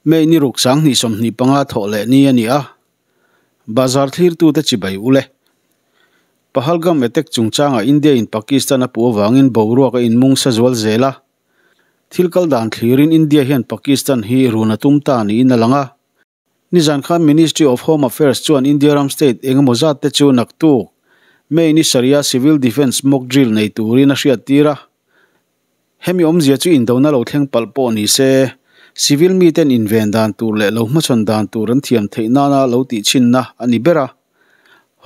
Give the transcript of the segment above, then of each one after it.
May ni ruk 2025 Thawhlehni a ni a, Bazar thlirtute chibai ule. Pahalgam attack chungchangah India in Pakistan a puh avangin boruak a inmung sa zual zel a, thil kal dan thlirin India hian Pakistan hi run a tum ta niin a lang a. Nizan khan Ministry of Home Affairs chuan India ram state engemaw zat te chu naktuk May ni sarih a Civil Defence mock drill nei turin a hriattir a. Hemi awmzia chu indona lo thleng palh pawh ni se, civil miten inven dan tur leh lo hmachhawn dan tur an thiam theih nana lo tih chhinna a ni ber a.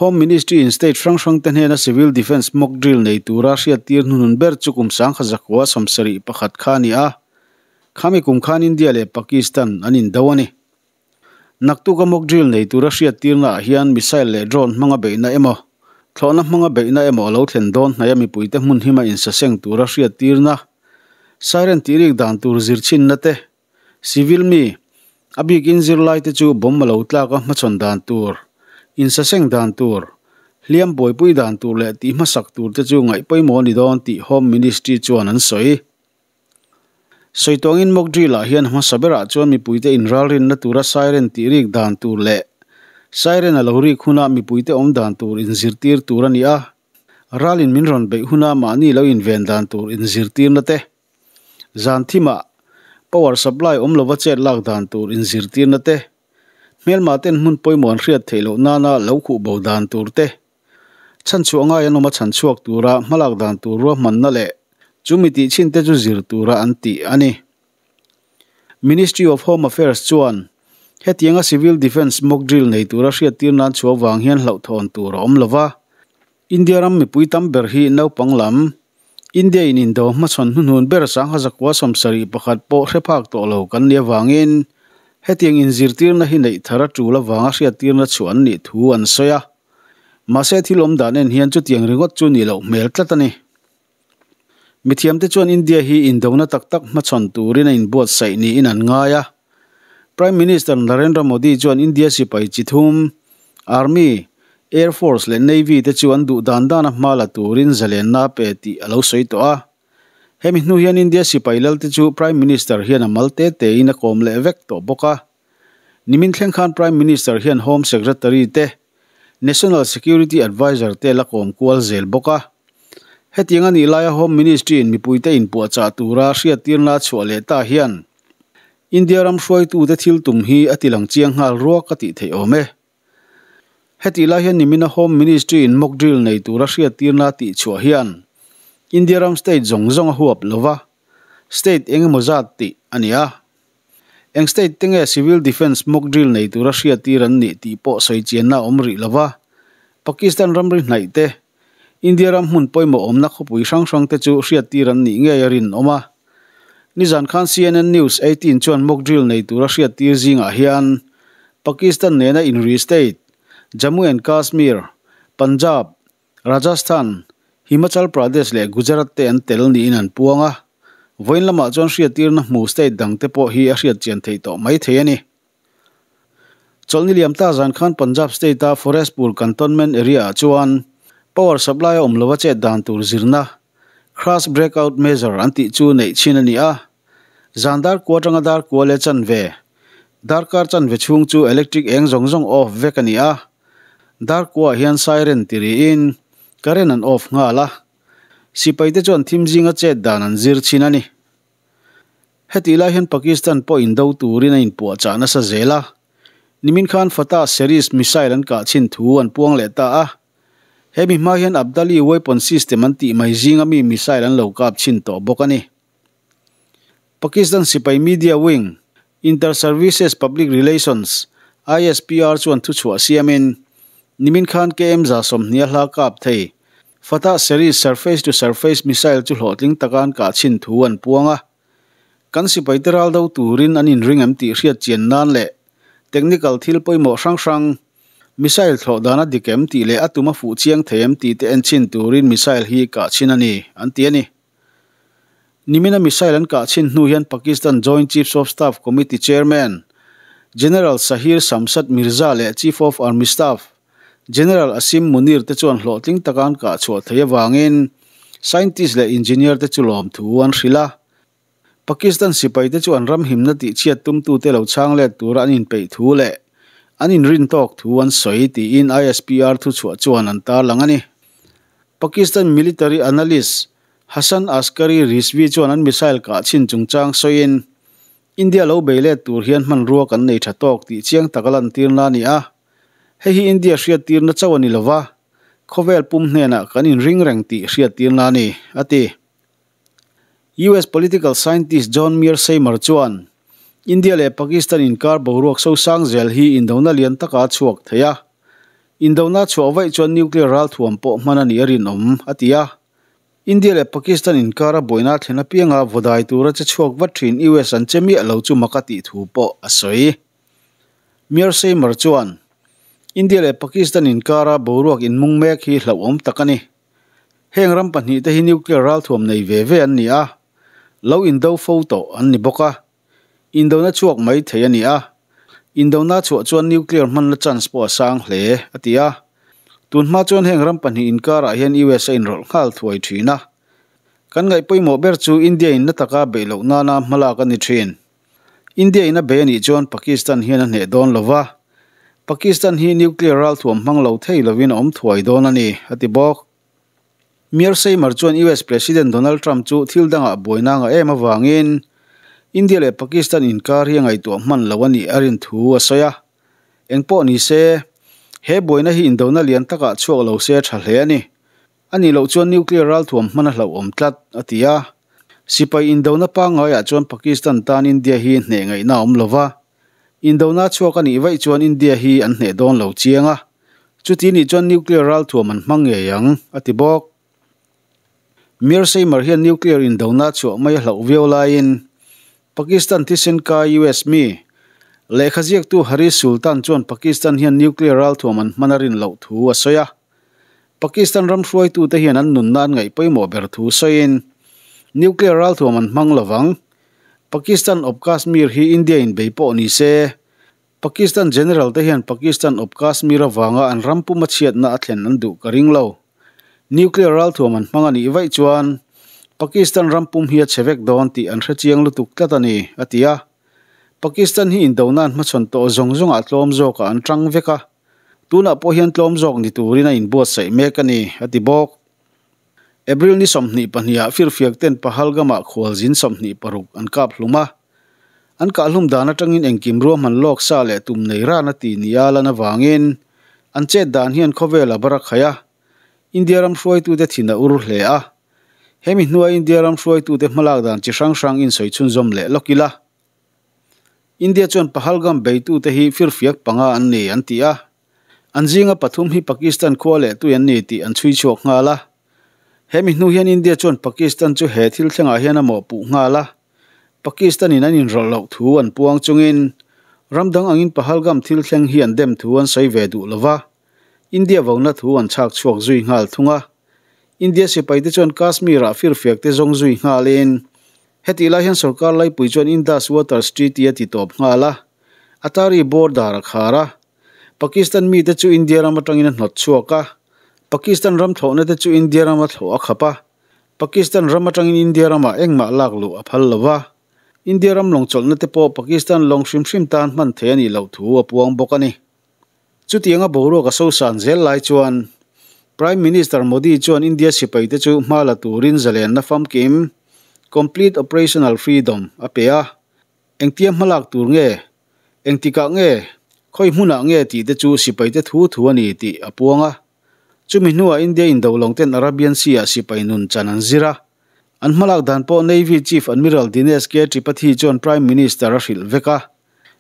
Home Ministry in state hrang hrangte hnena Civil Defence mock drill nei tura hriattir hnuhnun ber chu kum 1971 kha a ni a. Khami kum khan India leh Pakistan an indo a ni. Naktuka mock drill nei tura hriattirna ah hian missile leh drone hmanga beihna emaw, thlawhna hmanga beihna emaw a lo thlen dawn hnaia mipuite hmun hima insaseng tura hriattirna, siren tih rik dan tur zir chhinna te, civil mi, a bikin zirlaite chu bomb a lo tlak a hmachhawn dan tur, insaseng dan tur, hliam buaipui dan tur leh tih hmasak tur te chu ngaih pawimawh a ni dawn tih Home Ministry chuan an sawi. Sawitawngin mock drill ah hian hmasa berah chuan mipuite inralrinna tura siren tih rik dan tur leh siren a lo rik huna mipuite awm dan tur inzirtir tur a ni a, ralin min rawn beih huna mahni lo inven dan tur inzirtirna te, zan thimah power supply awm lova chet lak dan tur inzirtirna te, hmelma ten hmun pawimawh an hriat theih loh nana lo khuh bo dan tur te. Chhanchhuah ngai an awm a chhanchhuak tura hmalak dan tur ruahmanna leh chu mi tih chhin te chu zir tura an tih a ni. Ministry of Home Affairs chuan hetianga Civil Defence mock drill nei tura hriattir nan chhuah vang hian hlauhthawn tur a awm lova, India ram mipui tam ber hi naupang lam India in indo hmachhawn hnuhnun ber 1971 pawh hre phak tawh lo kan nih avangin hetiang inzirtirna hi neih thar a tul avanga hriattirna chhuah an nih thu an sawi a. Mahse thil awm dan en hian chutiang ringawt chu nih loh hmel tlat a ni. Mithiamte chuan India hi indona tak tak hmachhawn turin a inbuatsaih niin an ngai a. Prime Minister Narendra Modi chuan India sipai chi thum, Army, Air Force leh Navy te chu an duh dan dana hma la turin zalenna a pe tih a lo sawi tawh a. Hemi hnu hian India sipai lalte chu Prime Minister hian a mal te tein a kawm leh vek tawh bawk a. Nimin thleng khan Prime Minister hian Home Secretary te, National Security Adviser te la kawm kual zel bawk a. Hetiang a nih laia Home Ministry in mipuite inpuahchah tura hriattirna a chhuah leh ta hian India ram hruaitute thil tum hi a tilang chiang nghal ruak a tih theih awm e. Hetih lai hian nimina Home Ministry in mock drill nei tura hriattirna a tihchhuah hian India ram state zawng zawng a huap lova, state eng emaw zat tih a ni a. Eng state te nge Civil Defence mock drill nei tura hriattir an nih tih pawh sawi chianna a awm rih lo va. Pakistan ramri hnaih te, India ram hmun pawimawh awmna khawpui hrang hrang te chu hriattir an nih ngei a rinawm a. Nizan khan CNN News 18 chuan mock drill nei tura hriattir zingah hian Pakistan nena inri state, Jammu and Kashmir, Punjab, Rajasthan, Himachal Pradesh leh Gujarat te an tel niin an puang a, vawiin lamah chuan hriattirna hmu state dang te pawh hi a hriat chian theih tawh mai thei a ni. Chawlhni liam ta zan khan Punjab state-a Forestpur Cantonment area-ah chuan power supply a awm lova chet dan tur zirna, crash breakout measure an tih chu neih chhin a ni a, zan dar kua atanga dar kua leh chanve, darkar chanve chhung chu electric eng zawng zawng off vek a ni a. Darkuah hian siren ti riin current an off nghal a, sipaite chuan thim zinga chet dan an zir chhin a ni. Hetih lai hian Pakistan pawh indo turin a inpuahchah nasa zel a, nimin khan Fatah series missile an kah chhin thu an puang leh ta a, hemi hma hian Abdali weapon system an tih mai zinga mi missile an lo kap chhin tawh bawk a ni. Pakistan sipai media wing, Inter-Services Public Relations, ISPR, chuan thuchhuah siamin, nimin khan KM 20 a hla kap thei, Fatah series surface-to-surface missile chu hlawhtling taka an kah chhin thu an puang a. Kan sipaite ral do turin an inring em tih hriat chian nan leh technical thil pawimawh hrang hrang, missile thlawh dan a dik em tih leh a tum a fuh chiang thei em tih te en chhin turin missile hi kah chhin a ni, an ti a ni. Nimina missile an kah chhin hnu hian Pakistan Joint Chiefs of Staff Committee Chairman, General Sahir Shamshad Mirza leh Chief of Army Staff, General Asim Munir te chuan hlawhtling taka an kah chhuah thei avangin scientist leh engineer te chu lawmthu an hrilh a. Pakistan sipaite chu an ram himna tihchhiat tumtute lo chhang let tura an inpeih thu leh an inrintawk thu an sawi tiin ISPR thuchhuah chuan an tarlang a ni. Pakistan military analyst Hasan Askari Rizvi chuan an missile kah chhin chungchang sawiin, India lo bei let tur hian hmanrua kan nei tha tawk tih chiang taka lantirna a ni a. Hei hi India hriattirna chauh a ni lova, khawvel pum hnenah kan inring reng tih hriattirna a ni, a ti. US political scientist John Mearsheimer chuan, India leh Pakistan inkar boruak sosang zel hi indona lian taka a chhuak thei a. Indona chhuah vaih chuan nuclear ralthuam pawh hman a nih a rinawm, a ti a. India leh Pakistan inkara buaina thlen apianga vawdai tura che chhuak vat thin US an che miah lo chu mak a tih thu pawh a sawi. Mearsheimer chuan, India leh Pakistan inkara boruak inmung mek hi hlauhawm tak a ni. Heng ram pahnihte hi nuclear ralthuam nei ve ve an ni a, lo indo fo tawh an ni bawk a. Indona chhuak mai thei a ni a, indona chhuah chuan nuclear hmanna chance pawh a sang hle, a ti a. Tun hma chuan heng ram pahnih inkarah hian US a inrawlh nghal thuai thin a. Kan ngaih pawimawh ber chu India in na taka beih loh nana hmalak a ni thin. India in a bei a nih chuan Pakistan hian a hneh dawn lo va, Pakistan hi nuclear ralthuam hmang lo thei lovin a awm thuai dawn a ni, a ti bawk. Mearsheimer chuan US President Donald Trump chu thil dangah buaina ngah em avangin India leh Pakistan inkar hi a ngaihtuah hman lo a nih a rin thu a sawi a. Engpawh ni se, he buaina hi indona lian takah chhuak lo se a tha hle a ni. A nih loh chuan nuclear ralthuam hman a hlauhawm tlat, a ti a. Sipai indona pangngaiah chuan Pakistan tan India hi hneh ngaihna a awm lo va. Indona chhuak a nih vaih chuan India hi an hneh dawn lo chiang a. Chuti nih chuan nuclear ralthuam an hmang ngei ang, a ti bawk. Mearsheimer hian nuclear indona chhuah mai a hlauh viau laiin Pakistan thisen kai US mi, lehkha ziaktu Haris Sultan chuan Pakistan hian nuclear ralthuam an hman a rin loh thu a sawi a. Pakistan ram hruaitute hian an nunna an ngaih pawimawh ber thu sawiin, nuclear ralthuam an hmang lovang. Pakistan awp Kashmir hi India in bei pawh ni se, Pakistan General te hian Pakistan awp Kashmir avanga an ram puma chhiatna a thlen an duh ka ring lo. Nuclear ralthuam an hmang a nih vaih chuan Pakistan ram pum hi a chhe vek dawn tih an hre chiang lutuk tlat a ni, a ti a. Pakistan hi indona'n hmachhawn tawh zawng zawngah tlawm zawkah an tang vek a, tunah pawh hian tlawm zawk ni turin a inbuatsaih mek a ni, a ti bawk. April ni 22 ah firfiak ten Pahalgam-ah khualzin 26 an kap hlum a. An kahhlum dan atangin engkim ruahman lawk sa leh tum nei ran a ti nia lan avangin an chet dan hian khawvel a bar a khai a, India ram hruaitute thin a ur hle a. Hemi hnua India ram hruaitute hmalak dan chi hrang hrang insawi chhunzawm leh lawk ila. India chuan Pahalgam beitute hi firfiak panga an ni an ti a. An zinga pathum hi Pakistan khua leh tui an ni tih an chhui chhuak nghal a. Hemi hnu hian India chuan Pakistan chu he thil thlengah hian a mawhpuh nghal a. Pakistan in an inrawlh loh thu an puang chungin ram dang angin Pahalgam thil thleng hi an dem thu an sawi ve duh lo va, India vona thu an chhak chhuak zui nghal thung a. India sipaite chuan Kashmir-ah firfiakte zawng zui nghalin hetih lai hian sorkar laipui chuan Indus Waters Treaty a ti tawp nghal a, Atari border a khar a. Pakistan mite chu India ram atangin a hnawt chhuak a, Pakistan ram thlawhna te chu India rama thlawh a khap a, Pakistan ram atangin India ramah engmah lak luh a phal lo va, India ram lawng chawlhna te pawh Pakistan lawng hrim hrim tan hman thei a nih loh thu a puang bawk a ni. Chutianga boruak a sosan zel lai chuan Prime Minister Modi chuan India sipaite chu hma la turin zalenna famkim, Complete Operational Freedom, a pe a, Engtia hmalak tur nge? Engtikah nge? Khawi hmunah nge tih te chu sipaite thu thu a ni tih a puang a. Chumi hnuah India indolawng ten Arabian Sea ah sipai nun chan an zir a. An hmalak dan pawh Navy Chief Admiral Dinesh K Tripathi chuan Prime Minister a hrilh vek a.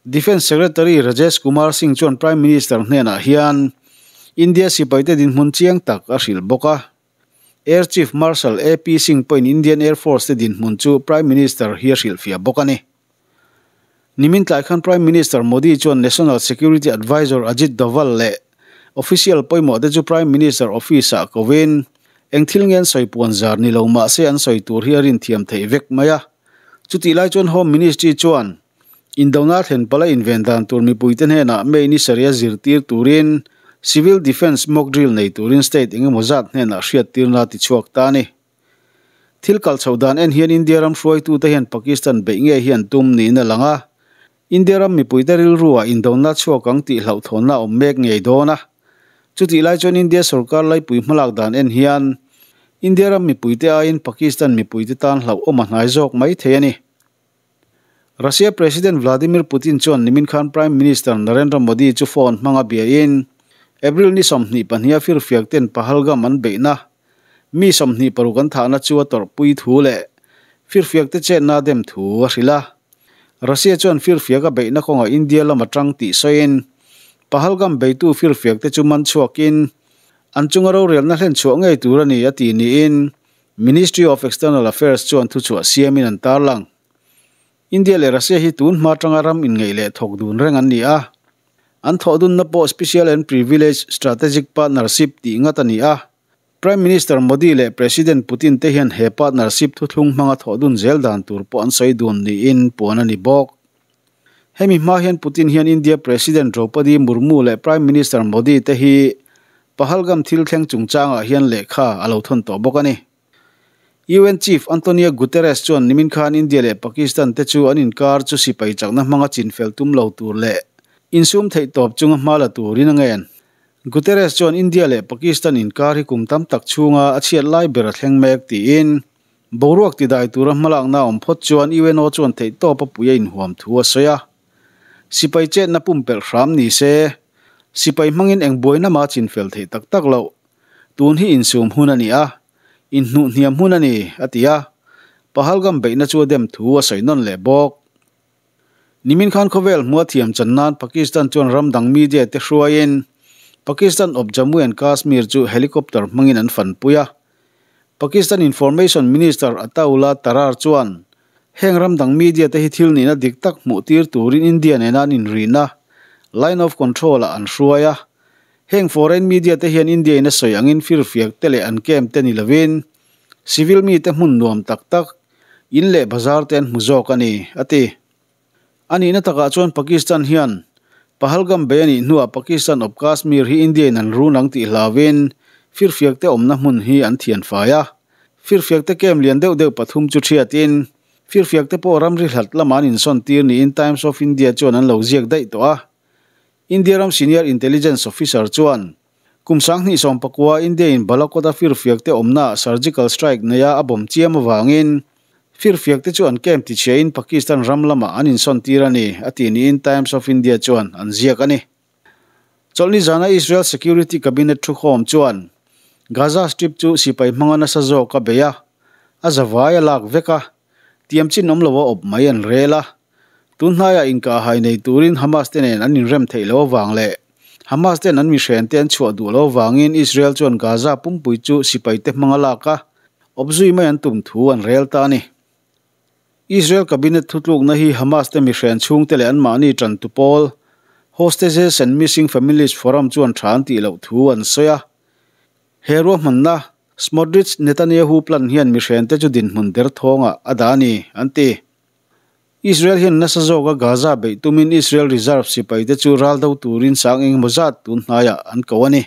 Defence Secretary Rajesh Kumar Singh chuan Prime Minister hnenah hian India sipaite dinhmun chiang tak a hrilh bawk a. Air Chief Marshal AP Singh pawhin Indian Air Force te dinhmun chu Prime Minister hi a hrilhfiah bawk a ni. Nimin tlai khan Prime Minister Modi chuan National Security Advisor Ajit Doval leh official pawimawh te chu Prime Minister Office-ah kovin eng thil nge an sawi puan zar ni lo mahse an sawi tur hi a rinthiam theih vek mai a. Chutih lai chuan Home Ministry chuan Indona thlen pala inven dan tur mipuite hnenah May ni sarih a zirtir turin Civil Defence mock drill nei turin state engemaw zat hnenah hriattirna a tichhuak ta a ni. Thil kal chhoh dan en hian India ram hruaitute hian Pakistan beih ngei hi an tum niin a lang a, India ram mipuite rilruah indona chhuak ang tih hlauhthawnna a awm mek ngei dawn a. Chutih lai chuan India sorkar laipui hmalak dan en hian India ram mipuite aiin Pakistan mipuite tan hlauhawm a hnai zawk mai thei a ni. Russia President Vladimir Putin chuan nimin khan Prime Minister Narendra Modi chu phone hmanga biain April ni 22 a firfiak ten Pahalgam an beihna mi 26 an thahna chu a tawrhpui thu leh firfiak te chetna dem thu a hrilh a. Russia chuan firfiak a beihna kawngah India lam atang tih sawiin Pahalgam beitu firfiak te chu man chhuakin an chunga rorelna hlen chhuah ngei tur a ni a ti niin Ministry of External Affairs chuan thuchhuah siamin an tarlang. India leh Russia hi tun hma atanga ram inngeih leh thawk dun reng an ni a. An thawh dunna pawh Special and Privileged Strategic Partnership tih ngat a ni a. Prime Minister Modi leh President Putin te hian he partnership thuthlung hmanga thawh dun zel dan tur pawh an sawi dun niin puan a ni bawk. Hemi hma hian Putin hian India President Draupadi Murmu leh Prime Minister Modi te hi Pahalgam thil thleng chungchangah hian lehkha a lo thawn tawh bawk a ni. UN Chief Antonio Guterres chuan nimin khan India leh Pakistan te chu an inkar chu sipai chakna hmanga chinfel tum lo tur leh insum theih tawp chunga hma la turin a ngen. Guterres chuan India leh Pakistan inkar hi kum tam tak chhunga a chhiat lai ber a thleng mek tiin boruak tidai tura hmalakna a awm phawt chuan UNO chuan theih tawp a pui a inhuam thu a sawi a. Sipai chetna pumpelh hram ni se, sipai hmangin eng buaina mah a chinfel theih tak tak loh. Tun hi insum hun a ni a, inhnuh hniam hun a ni, a ti a. Pahalgam beihna chu a dem thu a sawi nawn leh bawk. Nimin khan khawvel hmua thiam chan nan Pakistan chuan ram dang media te hruaiin Pakistan awp Jammu and Kashmir chu helicopter hmangin an fanpui a. Pakistan Information Minister Attaullah Tarar chuan heng ram dang media te hi thil nihna dik tak hmuh tir turin India nena an inrihna Line of Control ah an hruai a. Heng foreign media te hian India in a sawi angin firfiak te leh an camp te ni lovin civil mi te hmun nuam tak tak, in leh bazar te an hmu zawk a ni, a ti. A nihna takah chuan Pakistan hian Pahalgam bei a nih hnuah Pakistan awp Kashmir hi India in an run ang tih hlauin firfiak te awmna hmun hi an thian fai a. Firfiak te camp lian deuh deuh pathum chu thiatin firfiak te pawh ramri hlat lamah an insawn tir niin Times of India chuan an lo ziak daih tawh a. India ram Senior Intelligence Officer chuan kum 2019 India in Balakot a firfiak te awmna surgical strike neia a bawm chiam avangin firfiak te chu an camp tichhia in Pakistan ram lamah an insawn tir a ni, a ti niin Times of India chuan an ziak a ni. Chawlhni zana Israel Security Cabinet thukhawm chuan Gaza Strip chu sipai hmanga nasa zawk a bei a, a zavai a lak vek a, tiam chin awm lo a awp mai an rel a. Tun hnaiah inkahhai nei turin Hamas te nen an inrem theih loh avang leh Hamas ten an mihren te an chhuah duh loh avangin Israel chuan Gaza pumpui chu sipai te hmang a lak a, awpzui mai an tum thu an rel ta a ni. Israel cabinet thutlukna hi Hamas te mihren chhungte leh anmahni tantu pawl Hostages and Missing Families Forum chuan tha an tih loh thu an sawi a. He ruahmanna Smotrich-Netanyahu plan hian mihren te chu dinhmun derthawngah a dah a ni, an ti. Israel hian nasa zawka Gaza beih tumin Israel Reserve sipaite chu ral do turin sang engemaw zat tun hnaiah an ko a ni.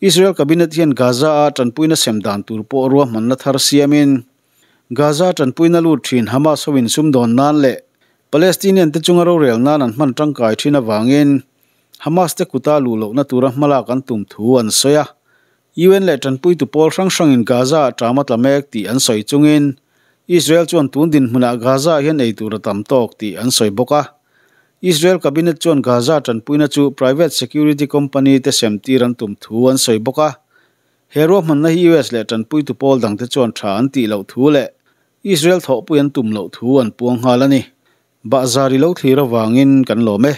Israel Cabinet hian Gaza-a tanpuina sem dan tur pawh ruahmanna thar siamin Gaza tanpuina lut thin Hamas hoin sumdawn nan leh Palestinian te chunga rorel nan an hman tangkai thin avangin Hamas te kuta luh lohna tura hmalak an tum thu an sawi a. UN leh tanpuitu pawl hrang hrangin Gaza-ah ṭam a tla mek tih an sawi chungin Israel chuan tun dinhmunah Gaza-ah hian ei tur a tam tawk tih an sawi bawk a. Israel Cabinet chuan Gaza tanpuina chu private security company te sem tir an tum thu an sawi bawk a. He ruahmanna hi US leh tanpuitu pawl dangte chuan ṭha an tih loh thu leh Israel thawhpui an tum loh thu an puang nghal a ni. Bahzar i lo thlir avangin kan lawm e.